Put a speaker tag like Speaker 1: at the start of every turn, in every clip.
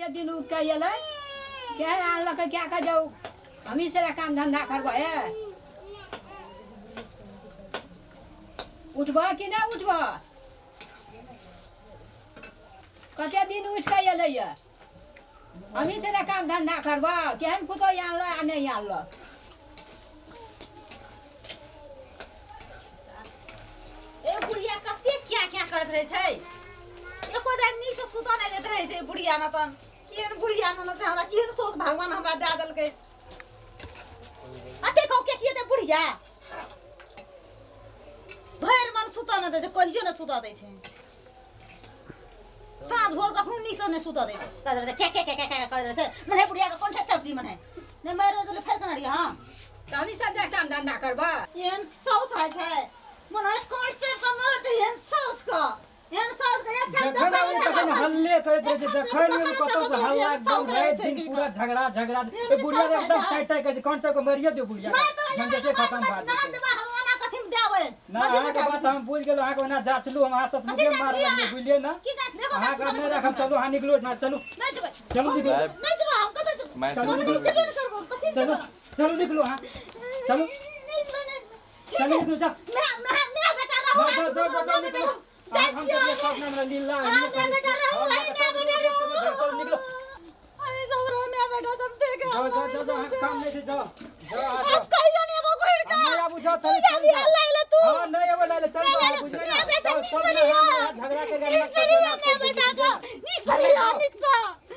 Speaker 1: कते दिन उग के एलै केहन आनलकै क्या कऽ जाउ हमही से काम धंधा करबै हे उठबह कि नहि उठबह कते दिन उठि कऽ एलैया हमही से काम धंधा करबह केहन पुतोह आनलह आ नहि आनलह
Speaker 2: ए बुढ़िया कते क्या क्या करत रहे छै एको दिन नीक से सुतऽ नहि दैत रहे छै बुढ़िया न तन केहन बुढ़िया न छै हमरा केहन सोच भगवान हमरा दए देलकै आ देखो के किए ते बुढ़िया भरि मन सुतऽ नहि दै छै कहियो नहि सुतऽ दै छै साँझ भोर कखनो नीक से नहि सुतऽ दै छै कहैत रहै छै क्या क्या क्या क्या क्या करैत रहै छै मने बुढ़िया के कोन सा चटनी मने नहि मारि देलै फेर केना रहियै हम
Speaker 1: तऽ हमही सब जा काम धंधा करबै
Speaker 2: एहन साउस होइ छै मने कोन से कमर छै एहन साउस के एहन साउस के एक
Speaker 3: जखन आबै तखन हल्ले करैत रहै छै जखन एगो कतौ से हल्ला एकदम राति दिन पूरा झगड़ा झगड़ा ए बुढ़िया के एकदम टाइ टाइ करै छै कौन सबके मारियो दियौ बुढ़िया के झंझटे खत्म भए जेतै ना अहाँके बात हम बुझि गेलहुँ अहाँके ओना जाँचलू हम अहाँ सब मुझे मार लगलियै बुझलियै ना अहाँके हम नहि राखब चलू अहाँ निकलू ना चलू चलू निकलू चलू निकलू चलू चलू निकलू अहाँ चलू चलू निकलू जा जाओ जाओ जाओ जाओ निकलू हम तो सब हमरा लीला चलू निकलू जाओ जाओ जाओ जाओ अहाँके काम नहि छै जाओ जाओ अहाँ जाओ हम नहि आबू जाओ चलू चलू जाओ हाँ नहीं आबो लाले चल जाओ बुझलियै ना चल चल ना हम झगड़ा के जाओ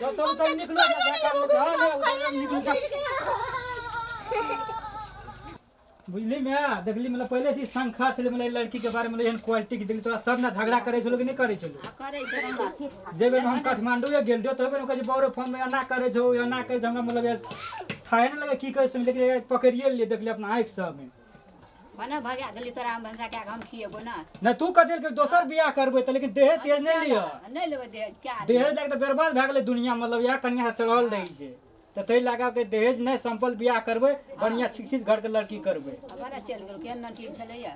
Speaker 3: चलू चलू निकलू जा काम नहि छै हाँ नहीं निकलू जाओ बुझली मैं देखली मतलब पहले से ही शंका छलै मतलब लड़की के बारे में एहन क्वालिटी के देखली तोरा सब ना झगड़ा करै छलो कि नहि करै छलो
Speaker 1: आ करै छै हमरा
Speaker 3: जे बेर हम काठमांडू गेल रहियो तऽ ओहि बेर बड़ो फोन में एना करै छौ एना करै छौ हमरा मतलब थाहे नहि लगे की करै छौ लेकिन पकड़िए लेलियै देखलियै अपना आँखि सबमे
Speaker 1: बना भगा देली तोरा हम भनसा कए कऽ हम खिएबो ना
Speaker 3: नहि तू कथी कि दोसर बियाह करबै तऽ लेकिन देहे तेज नहि लिअ
Speaker 1: नहि लेबै दहेज क्या
Speaker 3: दहेज लए कऽ तऽ बर्बाद भए गेलै दुनिया मतलब इएह कनिया चढ़ल रहै छै तऽ ताहि लए कऽ दहेज नहि सम्पल बियाह करबै बढ़िआँ शिक्षित घरके लड़की करबै
Speaker 1: बड़ा चलि गेल केहन नटीर छलैया।